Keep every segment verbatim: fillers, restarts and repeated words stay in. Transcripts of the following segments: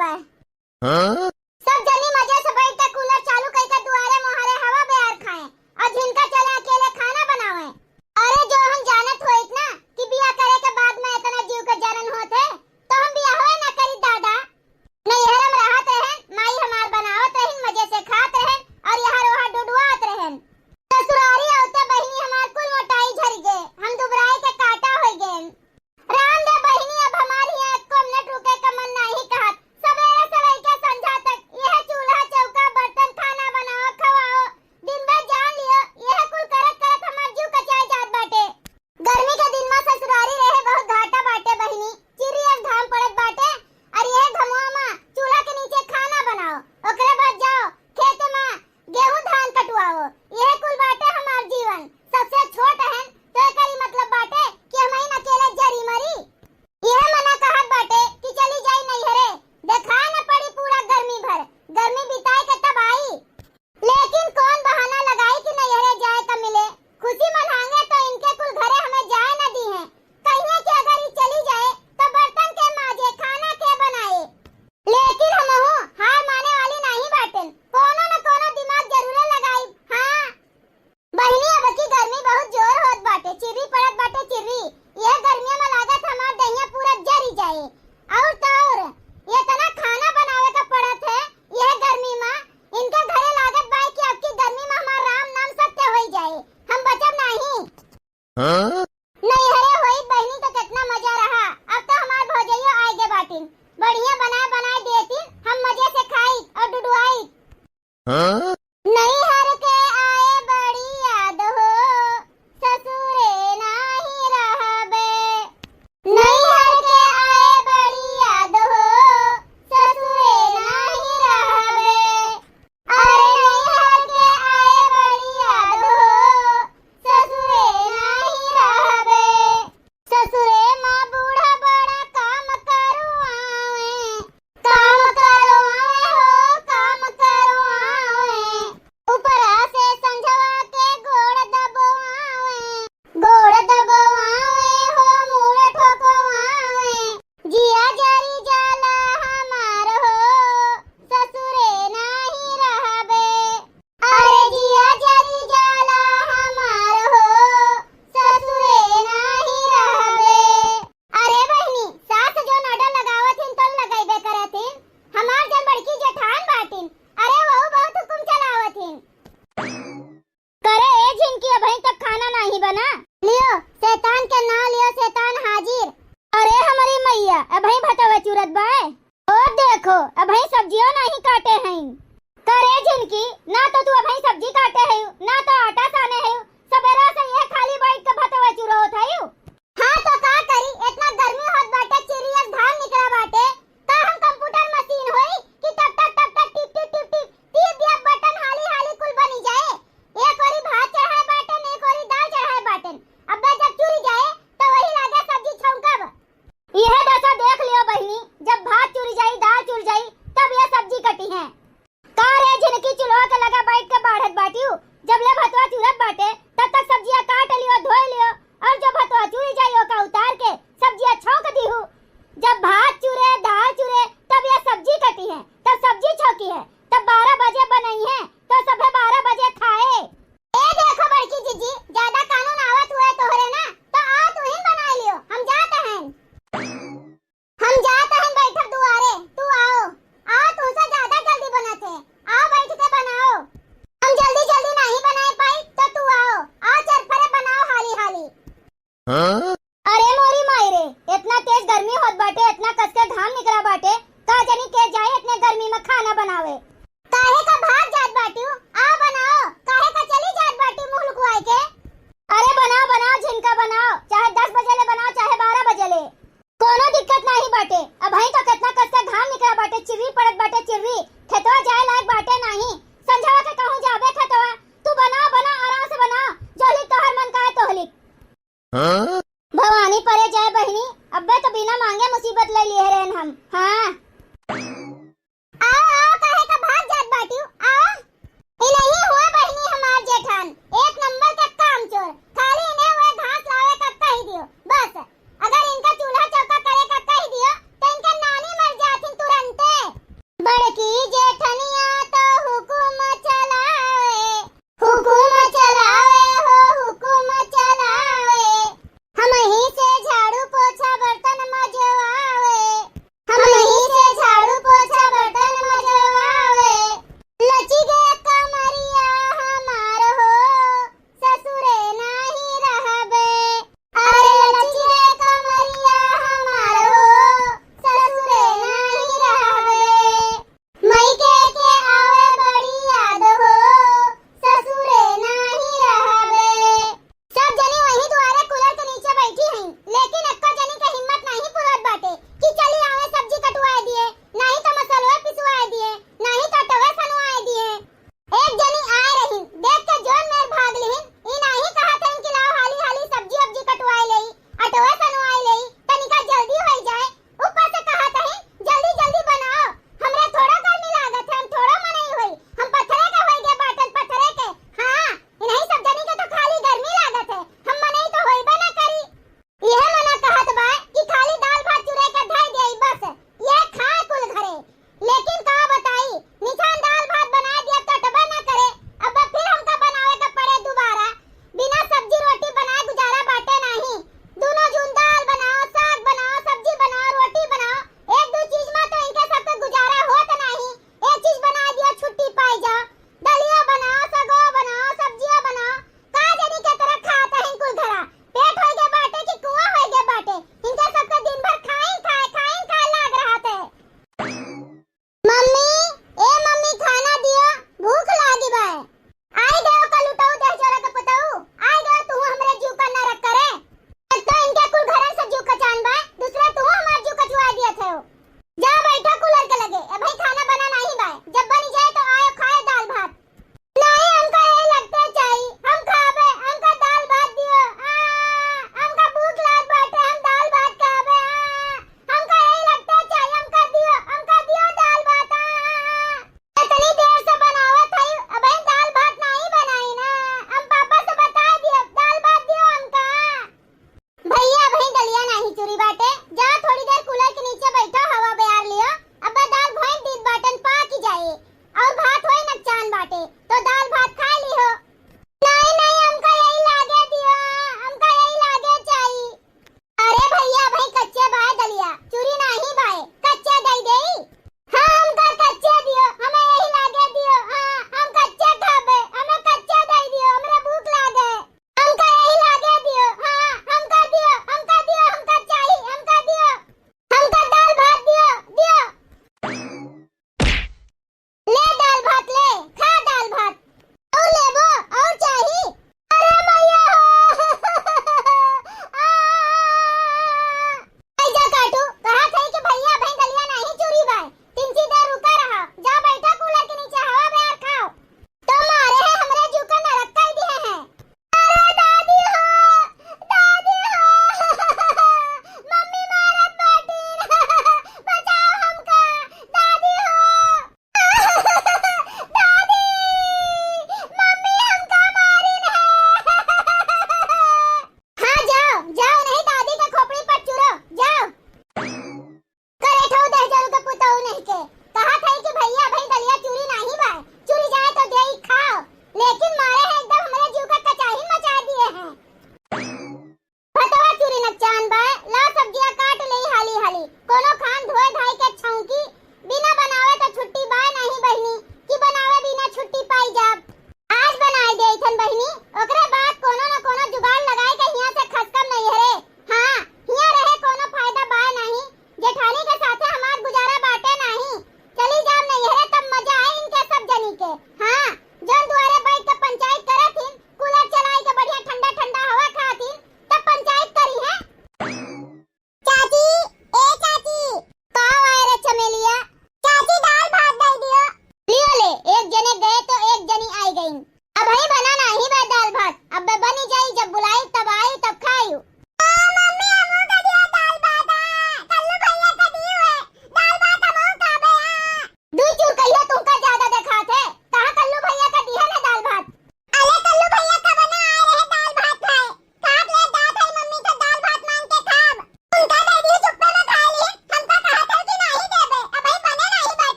बा। हाँ? सब जनी मजे से बैठ के कूलर चालू कइके दुआरे मोहरे हवा बयार खाएं और झिनका चले अकेले खाना बनावें। अरे जो हम जानत होइत ना कि बियाह करे के बाद में इतना जीव के जरन होत है, तो हम बियाहवे ना करी दादा। नैहरे में रहत रहन, माई हमार बनावत रहिन, मजे से खात रहन और यहाँ रोहा डुडुआत रहन। ससुरारी औते बहिनी हमार कुल मोटाई झरि गे, हम दुबराई के काटा होइ गेन। राम दे बहिनी, अब हमार हियां एको मिनट रुके का मन नाही कहत। सबेरे से लइके संझा तक यह चूल्हा, चौका, बर्तन, खाना बनाओ, खवाओ, दिन भर जान लियो, यह कुल करत करत हमार जीव कचाए जात बाटे। गर्मी के दिन मा ससुरारी रहे बहुत घाटा बाटे बहिनी, चिर्री अस घाम पड़त बाटे, और यह घमवा मा चूल्हा के नीचे खाना बनाओ, ओकरे बाद जाओ खेत मा गेहूं धान कटवाओ, यह कुल बाटे हमार जीवन। सबसे छोट हन, तो एकरी मतलब बाटे कि हमइन अकेले जरी मरी। यह मना कहत बाटे कि चली जाई नैहरे, देखाए न पड़ी पूरा गर्मी भर, गर्मी बिताए के तब आई। लेकिन कौन बहाना लगाई कि नैहरे जाए का मिले, खुशी मनाएंगे तो इनके कुल घरे हमें जाए न दी हैं। कहिए कि अगर ई चली जाए तो बर्तन के माजे, खाना के बनाए। लेकिन हमहू हार माने वाली नाही बाटेन, कोनो न कोनो दिमाग जरूरे लगाई। हाँ बहिनी, अब की गर्मी बहुत जोर होत बाटे, चिर्री पड़त बाटे चिर्री। यह गर्मिया में लागत हमार दहिया पूरा जरी जाए। और तो और, इतना खाना बनावे का पड़त है यह गर्मी में। इनके घरे लागत बाय कि अब की गर्मी में हमार राम नाम सत्य होई जाए, हम बचब नाही। हाँ? नैहरे होई बहिनी तो कितना मजा रहा, अब तो हमार भौजइयो आए गे बाटिन, बढ़िया बनाए बनाए देतिन, हम मजे से खाई और डुडुआई। हाँ? नैहर के आए बड़ी याद हो, ससुरे नाही रहबे। नैहर के आए बड़ी याद हो, ससुरे नाही रहबे। अरे नैहर के आए बड़ी याद हो, ससुरे नाही रहबे। ससुरे मा बूढ़ा बड़ा काम करवावे, काम करवावे हो, काम करवावे। ऊपरा से संझवा के गोड़ दबवावे, गोड़ दबवावे हो, मूड़ ठोकवावे। जिया जरी जाला हमार हो, ससुरे नाही रहबे। अरे जिया जरी जाला हमार हो, ससुरे नाही रहबे। अरे बहिनी, सास जो नडर लगावत हिन, तो लगइबे करत हिन। हमार जन बड़की जेठान बाटिन, अरे वहू बहुत हुकुम चलावत हिन। करे ए झिनकी, अबहीं तक खाना नाही बना। लियो, शैतान के नाव लियो, शैतान हाजिर। अरे हमरी मैया, अबहीं भतवा चुरत बाय। ओ देखो, अबहीं सब्जियो नाही काटे हईं। करे झिनकी, ना तो तू अबहीं सब्जी काटे हयू, ना तो आटा साने हयू, सबेरा से यह खाली बैठ के भतवा चुरोत हयू। हाँ तो का करी, इतना गर्मी होत बाटे, चिर्री अस घाम निकला बाटे, का हम कंप्यूटर मशीन होई कि टप टप टप टप टिप टिप टिप टिप टिप दिया बटन हाली हाली कुल बनी जाए। एक ओरी भात चढ़ाए बाटन, एक ओरी दाल चढ़ाए बाटन। अब्बे जब चुरी जाए तो वही लागे सब्जी छौंकब। यह दशा देख लियो बहिनी, जब भात चुरी जाई, दाल चुरी जाई, तब यह सब्जी कटी है। का रे झिनकी, चूल्हा के लगा बैठ के बाढ़त बाटियो? जब ले भतवा चुरत बाटे, तब तक सब्जिया काट लियो, धोए लियो, और जब भतवा चुरी जाई, ओका उतार के सब्जिया छौंक दीहू। जब भात चुरे, दाल चुरे, तब यह सब्जी कटी है, तब सब्जी छौंकी है, तब बारह बजे बनई है, तो सभे बारह बजे खाए। ए देखो बड़की जीजी, ज्यादा कानून आवत हुए तोहरे ना, तो आओ तू ही बनाए लियो, हम जात हैं। हम जात हन बैठब दुआरे, तू आओ। आओ, तुमसे ज्यादा जल्दी बनत है। आओ, बैठ के बनाओ। हम जल्दी जल्दी नाही बनाए पाई, तो तू आओ। आओ, चरफरे बनाओ हाली हाली। हाँ? अरे मोरी माई रे, इतना तेज गर्मी होत बाटे, इतना कस के घाम निकला बाटे, का जनी के जाए इतने गर्मी में खाना बनावे। काहे का भाग जात बाटियो? आओ बनाओ, काहे का चली जात बाटी मुंह लुकवाए के? अरे बनाओ, बनाओ, झिनका बनाओ, चाहे दस बजे ले बनाओ, चाहे बारह बजे ले, कोनो दिक्कत नाही बाटे। अबहीं तो कितना कस के घाम निकला बाटे, चिर्री पड़त बाटे, चिर्री। खेतवा जाए लायक बाटे नाही, संझवा के कहूँ जाबे खेतवा। तू बनाओ, बनाओ, आराम से बनाओ, जोहली तोहर मन काहे तोहली। हाँ? भवानी परे जाए बहिनी, अब्बे तो बिना मांगे मुसीबत ले लिए रहन हम। हाँ। आओ, आओ, काहे का भाग जात बाटियो? आओ। ई नहीं हुआ बहिनी हमार जेठान, एक नंबर के कामचोर। खाली इन्हें हुए घास लावे का कह दियो, बस। अगर इनका चूल्हा चौका करे का कह दियो, तो इनका नानी मर जाथिन तुरंते।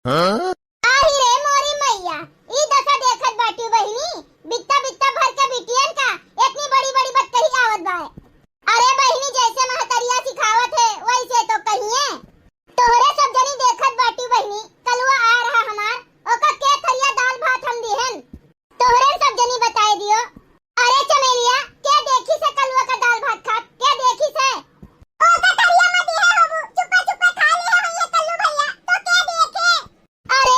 आही रे मोरी मैया, ई दशा देखत बाटू बहिनी, बित्ता बित्ता भर के बिटियन का इतनी बड़ी बड़ी बतकही आवत बाय। अरे बहिनी, जैसे महतरिया सिखावत है वैसे तो कहिए। तोहरे सब जनी देखत बाटू बहिनी, कलुआ आ रहा हमार, ओका के थरिया दाल भात हम दिहन। तोहरे सब जनी बताए दियो। अरे चमेलिया, के देखी से कलुआ का दाल भात खात, के देखी से? ओका थरिया में दिहे होबू, चुप्पा चुप्पा खा लिए हम ये कल्लू भैया, तो के देखे? अरे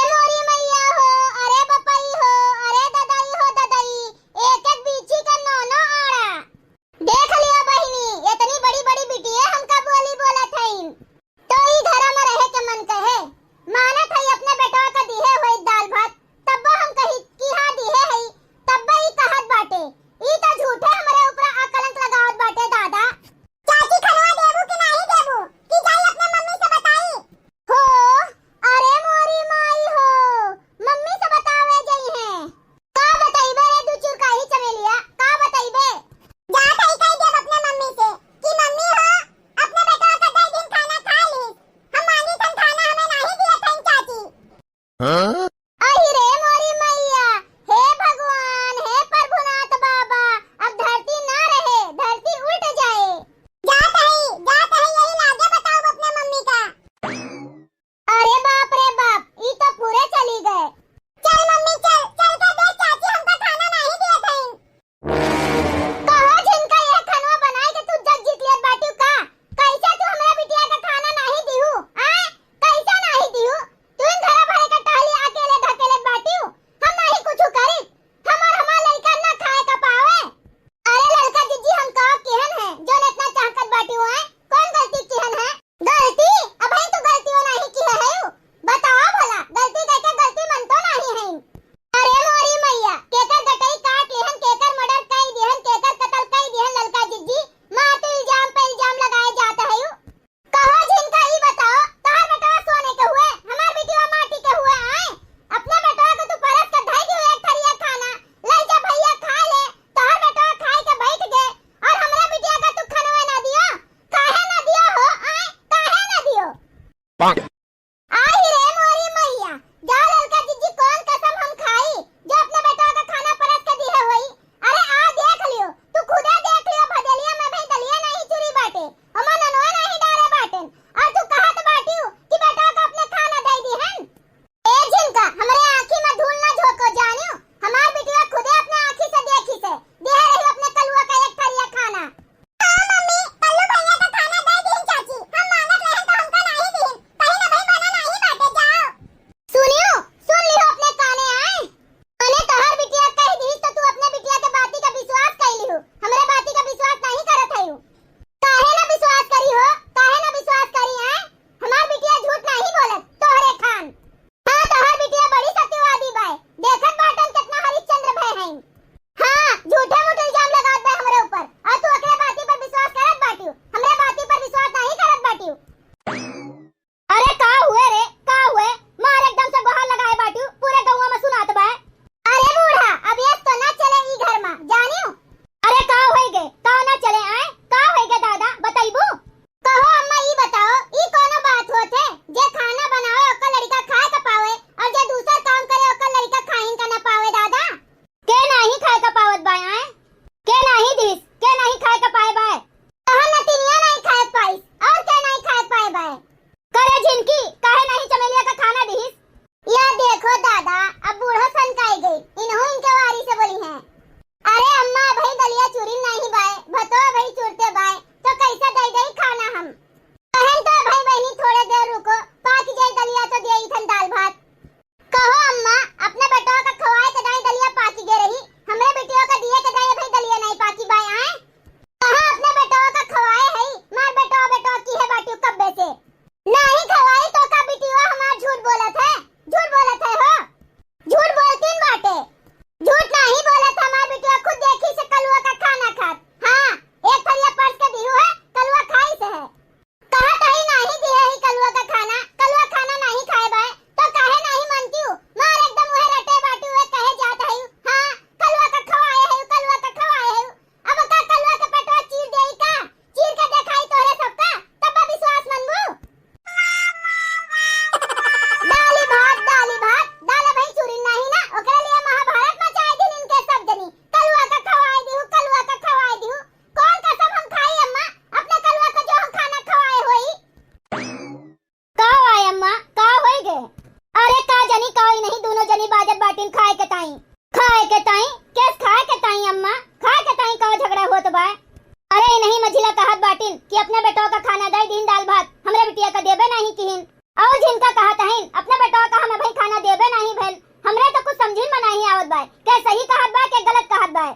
कि अपने बेटवा का खाना दइ दिहिन दाल भात, हमरे बिटिया का देबे नाहीं किहिन। अउर झिनका कहत हइन, अपने बेटवा का हम अबहीं खाना देबे नाहीं भइल। हमरे तो कुछ समझिन में नाहीं आवत बाय, के सही कहत बाय, के गलत कहत बाय।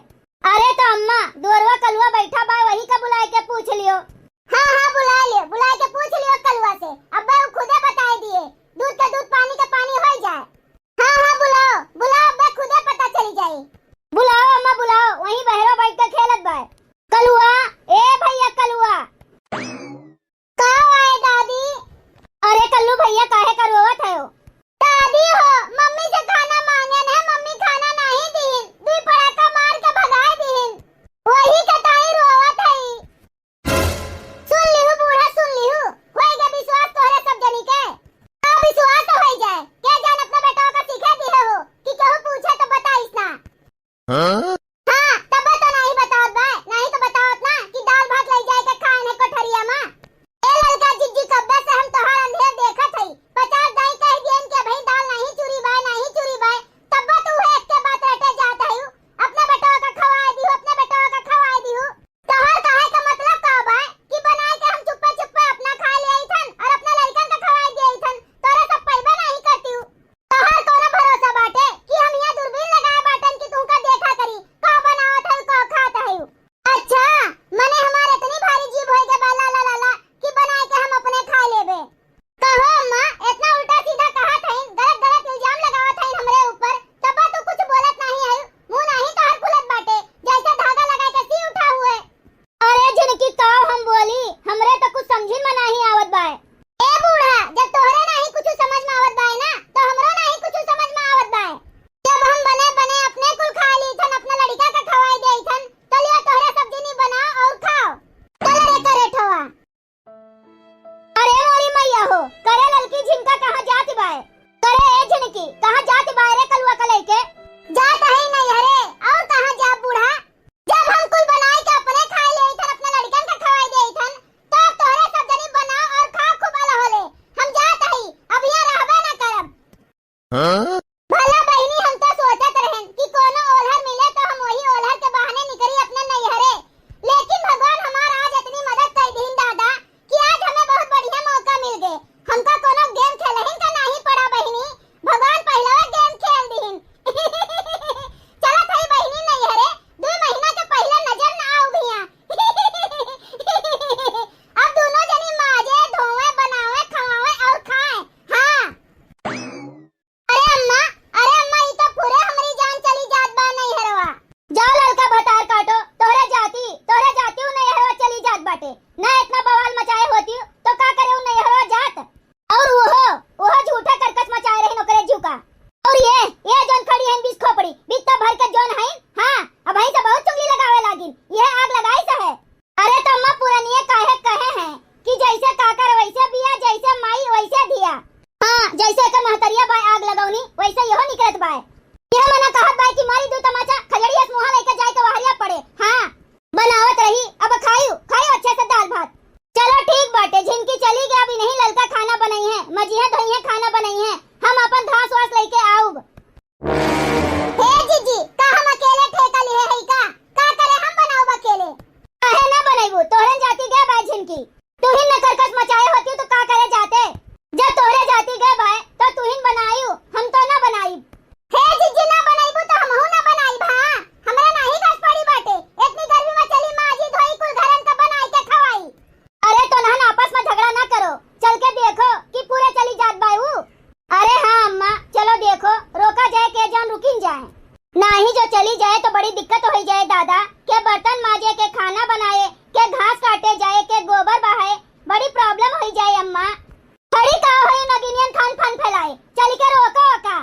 अरे तो अम्मा, दुअरवा कलुआ बइठा बाय, वही का बुलाइ के पूछ लियो। हाँ, हाँ, बुलाइ लियो, बुलाइ के पूछ लियो कलुआ से। अब्बे उ खुदे बताइ दिहे, दूध के दूध, पानी के पानी होइ जाए। हाँ, हाँ, बुलाओ, बुलाओ, अब्बे खुदे पता चली जाई। बुलाओ अम्मा, बुलाओ, वहीं बहरो बइठ के खेलत बाय। कलुआ, ए भइया कलुआ। का आए दादी? अरे कल्लू भइया, काहे का रोवत हयो? दादी हो, मम्मी से खाना माँगेन है, मम्मी खाना नाहीं दिहिन, दुइ पड़ाका मार के भगाइ दिहिन, वही का ताई रोवत हई। सुन लिहू बूढ़ा, सुन लिहू, होइ गे विश्वास तोहरे सब जनी के। का विश्वास होइ जाए, के जान अपने बेटवा का सिखा दिहे हो कि केहू पूछे तो बताइस ना। हाँ? हाँ, तब्बे तो नाहीं बतावत बाय, नाहीं तो बतावत ना कि दाल भात लइ जाए के खाएन है कोठरिया मा। ए ललका जिज्जी, कब्बे से हम तोहार अंधेर देखत हई। पचास दाई कहि दिहेन कि अबहीं दाल नाहीं चुरी बाय, नाहीं चुरी बाय, तब्बे तू उहे एक्के बात रटे जात हयू। अपने बेटवा का खवाइ दिहू, अपने बेटवा का खवाइ दिहू। तोहार कहे का मतलब का बाय कि बनाइ के हम चुप्पे चुप्पे अपना खाइ लेइथन अउर अपने लड़िकन का खवाइ देइथन, तोहरे सब पइबे नाहीं करतिउ। तोहार कउनो भरोसा बाटे कि हम हियाँ दूरबीन लगाए बाटन कि तुहका देखा करी, का बनावत हयू, का खात हयू। अच्छा, मने हमार एतनी भारी जीभ होइ गे बा, ला, ला, ला, ला, कि बनाइ के हम अपने खाइ लेबे। कहो अम्मा, एतना उल्टा सीधा कहत हइन, गलत गलत इल्जाम लगावत हइन हमरे ऊपर, तब्बा तू कुछ बोलत नाहीं हयू, मुँह नाहीं तोहार खुलत बाटे, जइसे धागा लगाइ के सी उठा हुए। अरे झिनकी, काव हम बोली, हमरे त कुछ समझिन में नाहीं आवत बाय। ए बूढ़ा, जब तोहरे नाहीं कुछ समझ में आवत बाय ना, तो हमरो नाहीं कुछ समझ में आवत बाय। जब हम बने बने अपने कुल खाइ लीथन, अपना लड़िका का खवाइ देइथन, तो लिया तोहरे सब जनी बनाओ अउर खाओ। चलो रे करे ठवा। अरे मोरी मइया हो, करे ललकी झिनका कहाँ जात बाय? करे ए झिनकी, कहाँ जात बाय रे कलुआ का लइके? जात हई नइहरे, अउर कहाँ जाब बूढ़ा? जब हम कुल बनाइ के अपने खाइ लेइथन, अपने लड़िकन का खवाइ देइथन, तो अब तोहरे सब जनी बनाओ अउर खाओ खूब अलहोले। हम जात हई, अब हियाँ रहबे न करब। हाँ? भला बहिनी, हम तो सोचत रहेन कि कउनो ओल्हर मिले तो हम वही ओल्हर के बहाने निकरी अपने नइहरे, लेकिन भगवान हमार आज एतनी मदद कइ दिहिन दादा कि आज हमें बहुत बढ़िया मौका मिल गे। हमका कउनो game खेलहिन का नाहीं पड़ा बहिनी, भगवान पहिलवे game खेल दिहिन। चलत हई बहिनी नइहरे, दुइ महीना के पहिले नजर न आउब हियाँ। अब दुनो जनी माजे, धोवे, बनावे, खवावे अउर खाए। हाँ। अरे अम्मा, अरे अम्मा, ई तो पूरे हमरी जान चली जात बा नइहरवा। जाओ ललका भतार काटो, तोहरे जाति, तोहरे जाति उ नइहरवा चली जात बाटे। ना एतना बवाल मचाए होतिउ, तो का करे उ नइहरवा जात? अउर उहो, उहो झूठा करकस मचाए रहिन ओकरे जिउ का। अउर ये, ये जउन खड़ी हइन बीस खोपड़ी, बित्ता भर के जउन हइन, हाँ, अबहीं से बहुत चुगली लगावे लागिन, यह आग लगाइस है। अरे तो अम्मा पुरनिये काहे कहे हैं कि जइसे काकर वइसे बिया, जइसे माई वइसे धिया। हाँ, जइसे एकर महतरिया बाय आग लगउनी, वइसे इहो निकरत बाय। इहे मना कहत बाय कि मारी दू तमाचा, खजड़ी अस मुँहा लइके जाइके वहरिया पड़े। हाँ, बनावत रही, अब खाइउ, खाइउ अच्छे से दाल भात। चलो ठीक बाटे, झिनकी चली गै, अब इनहीं ललका खाना बनइहें, मजिहें धोइहें, खाना बनइहें, हम आपन धास वास लइके आउब। हे जीजी, का हम अकेले ठेका लिहे हई का? का करे हम बनाउब अकेले? काहे ना बनइबू? तोहरन जाति गै बाय झिनकी। तुहिन न करकस मचाए होतिउ तो का करे जाते? जब तोहरे जाति गै बाय, तो तुहिन बनाइउ, हम तो ना बनाइब। हे जीजी, ना बनइबू तो हमहू ना बनाइब, हाँ? हमरा नाहीं बस पड़ी बाटे। एतनी गर्मी में चली माजी धोई कुल घरन का बनाइ के खवाई। अरे तोनहन आपस में झगड़ा ना करो, चल के देखो कि पूरे चली जात बाय ऊ। अरे हाँ अम्मा, चलो देखो, रोका जाए के जउन रुकिन जाए। नाहीं जो चली जाए तो बड़ी दिक्कत होइ जाए दादा, के बर्तन माजे, के खाना बनाए, के घास काटे जाए, के गोबर बहाए, बड़ी problem होइ जाए अम्मा। खड़ी का होई नगिनियन खान फान फैलाए, चल के रोको ओका।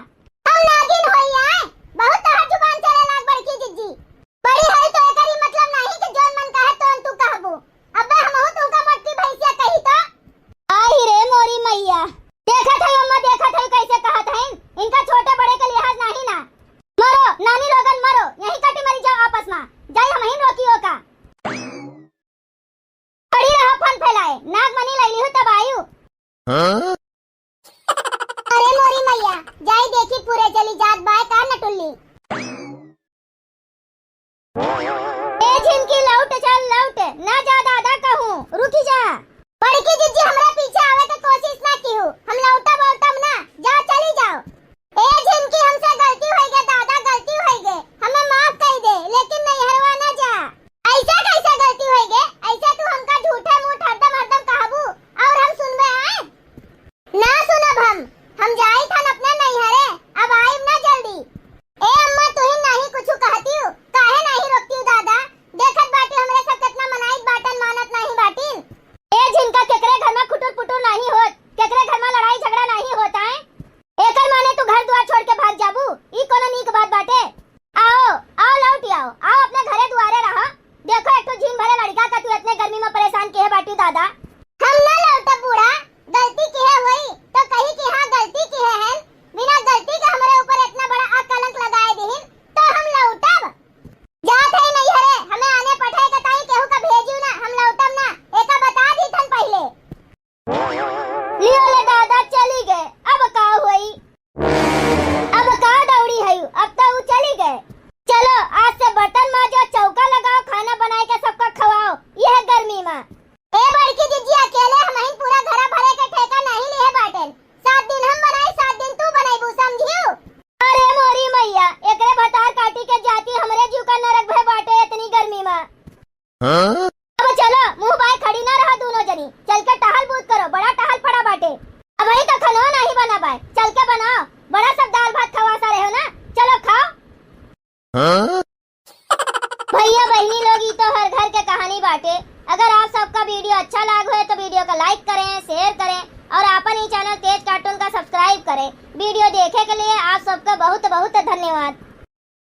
हम नागिन होई आए, बहुत तोहर जुबान चले लाग बड़की जिज्जी। बड़ी हई तो एकर ई मतलब नाहीं कि जउन मन कहे तउन तू कहबू। अब्बे हमहू तुमका मोटकी भैंसिया कही तो। आई रे मोरी मैया, देखत हई अम्मा, देखत हई कइसे कहत हईन, इनका छोटे बड़े के लिहाज नाहीं ना। मरो नानी लोगन मरो, यहीं कटी मरी जाओ आपस मा, जाई हमहिन रोकी ओका। खड़ी रहो फन फैलाए, नागमनी लैली हूँ तब आयु। हाँ? अरे मोरी मैया, जाई देखी पूरे चली जात बाय का नटुल्ली। ए झिनकी लौट चल लौट, ना जा दादा कहूँ, रुकी जा बड़की जिज्जी, हमरा पीछे आवे के कोशिश ना किहू, हम लौटब औटब ना, जाओ, चली जाओ। ए झिनकी, हमसे गलती होई गे दादा, गलती होई गे, हमें माफ कई दे, लेकिन नैहरवा ना जा। ऐसे कैसे गलती होई गे? ऐसे तू हमका झूठे मूठ हरदम हरदम कहबू और हम सुनबे आए? ना सुनब हम, हम जाइत हन अपने नैहरे, अब आइब ना जल्दी। ए अम्मा, तुहिन नाही कुछु कहतिउ, काहे नाही रोकतिउ दादा? देखत बाटी हमरे सब केतना मनाइत बाटन, मानत नाही बाटिन। ए झिनका, केकरे घर मा खुटुर पुटुर नाही होत, केकरे घर मा लड़ाई झगड़ा नाही होत आए। एकर माने तू घर दुआर छोड़ के भाग जाबू, ई कोनो नीक बात बाटे? आओ, आओ, लौट आओ, आओ, अपने घरे दुआरे रहा। देखो, एक ठो झीन भरे लड़का का तू इतने गर्मी मा परेशान किहे बाटिउ दादा। हम ना लौटब बूढ़ा, गलती किहे होई तो कही कि हाँ, गलती किहे हैं, बिना गलती के हमरे ऊपर इतना बड़ा अकलंक लगाए दिहिन, तो हम लौटब। जात है नैहरे, हमें आने पठाए के ताई केहू का भेजियो ना, हम लौटब ना, एका बता दी थन पहिले। लियो ले दादा, चली गए, अब का होई? अब का दौड़ी है, अब तो उ चली गए। चलो, आज से बर्तन माजो, चौका लगाओ, खाना बनाए के सबका खवाओ, यह गर्मी मा। ए बड़की जिज्जी, अकेले हमहिन पूरा घरा भरे के ठेका नहीं लिहे बाटेन। सात दिन हम बनाई, सात दिन तू बनैबू, समझियो? अरे मोरी मैया, एकरे भतार काटी के जाती हमरे जीव का नरक भय बाटे इतनी गर्मी मा। हाँ? अब चलो, मुंह बाय खड़ी ना रहा दूनो जनी, चल के टहल बूत करो, बड़ा टहल पड़ा बाटे। अबही तो खनवा नाही बना बाय, चल के बनाओ, बड़ा सब दाल भात खवासा रहे हो ना, चलो खाओ। हाँ? भैया बहिनी लोग, ई तो हर घर के कहानी बाटे। अगर आप सबका video अच्छा लाग होए तो video का like करें, share करें और आपन ई channel तेज cartoon का subscribe करें। Video देखे के लिए आप सबका बहुत बहुत धन्यवाद।